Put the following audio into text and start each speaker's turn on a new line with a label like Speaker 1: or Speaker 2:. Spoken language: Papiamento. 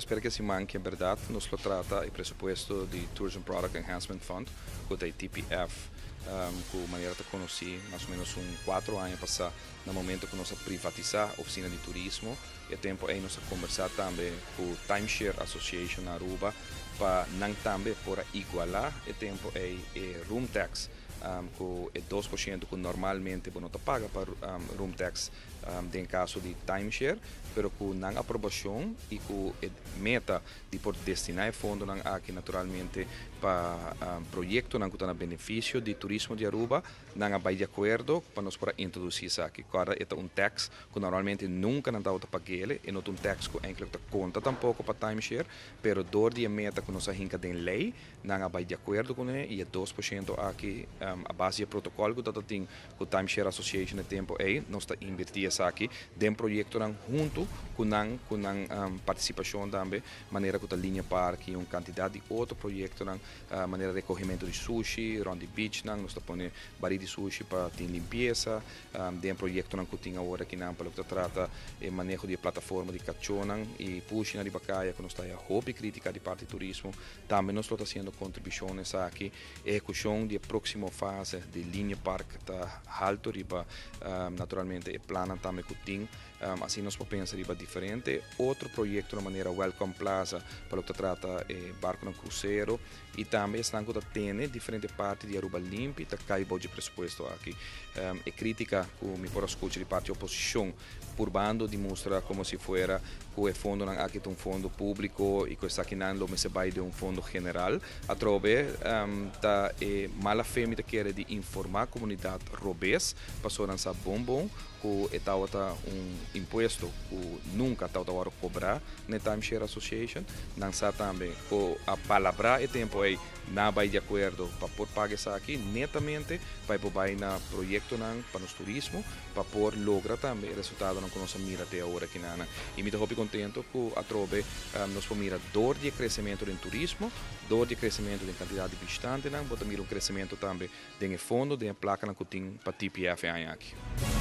Speaker 1: spera ku siman ku berdat nos lo trata e presupuesto di Tourism Product Enhancement Fund, ku ta TPF, ku manera ta konosí mas o ménos un 4 aña pasá na momento ku nos a privatisá ofisina di turismo. E tempu ei nos a kombersá tambe ku Timeshare Association na Aruba pa nan tambe por igualá e tempu ei e room tax ku e 2% ku normalmente bo no ta paga pa room tax den kaso di timeshare, pero ku nan aprobashon i ku e meta di por destiná e fondonan aki naturalmente pa proyektonan ku ta na benefisio di turismo di Aruba, nan a bai di akuerdo pa nos por introdusí esaki. Awor e un tax ku normalmente nunka nan tabata pag'é i no un tax ku eigenlijk ta konta tampoko pa timeshare, pero dor di meta ku nos a hinka den lei, nan a bai di akuerdo kuné i e 2% aki a base di protokòl ku tin ku Timeshare Association e tempu ei, nos ta invertí esaki den proyektonan huntu ku nan partisipashon tambe, manera ku ta Linear Park i un kantidat di otro proyektonan, manera rekohementu di sushi, rònt di beach nan, nos ta pone barí di sushi pa tin limpiesa, den proyektonan ku tin awor aki nan pa loke ta trata e maneho di plataforma di kachónan i pushi na riba kaya ku nos ta hopi krítika di parti turismo, tambe nos ta hasiendo kontribushon aki. Ehekushon di próksimo fase di Linear Park ta haltu riba naturalmente e plan tambe ku tin. Asina nos por pensa riba diferente otro proyekto na manera Welcome Plaza pa loke ta trata e barkonan krusero i tambe esnan ku ta tene diferente parti di Aruba limpi ta kai bou di presupuesto aki. E krítika ku mi por a skucha di parti oposishon purbando di mustra komo si fuera ku e fondonan aki un fondo públiko i ku esakinan lo mester bai den un fondo general. Atrobe ta e mala fe mi ta kere di informá komunidat robes, pasobra nan sa bon bon ku e tabata un impuesto ku nunka tabata wòrdu kobrá na Timeshare Association. Nan sa tambe ku a palabrá e tempu ei nan a bai di akuerdo pa por paga esaki netamente pa por bai na proyektonan pa nos turismo, pa por logra tambe e resultadonan ku nos a mira te awor aki nan. I mi ta hopi kontentu ku atrobe nos por mira dor di kresementu di turismo, dor di kresementu di kantidat di bishitantenan, bo ta mira un kresementu tambe den fondo, den plakanan ku tin pa TPF aki.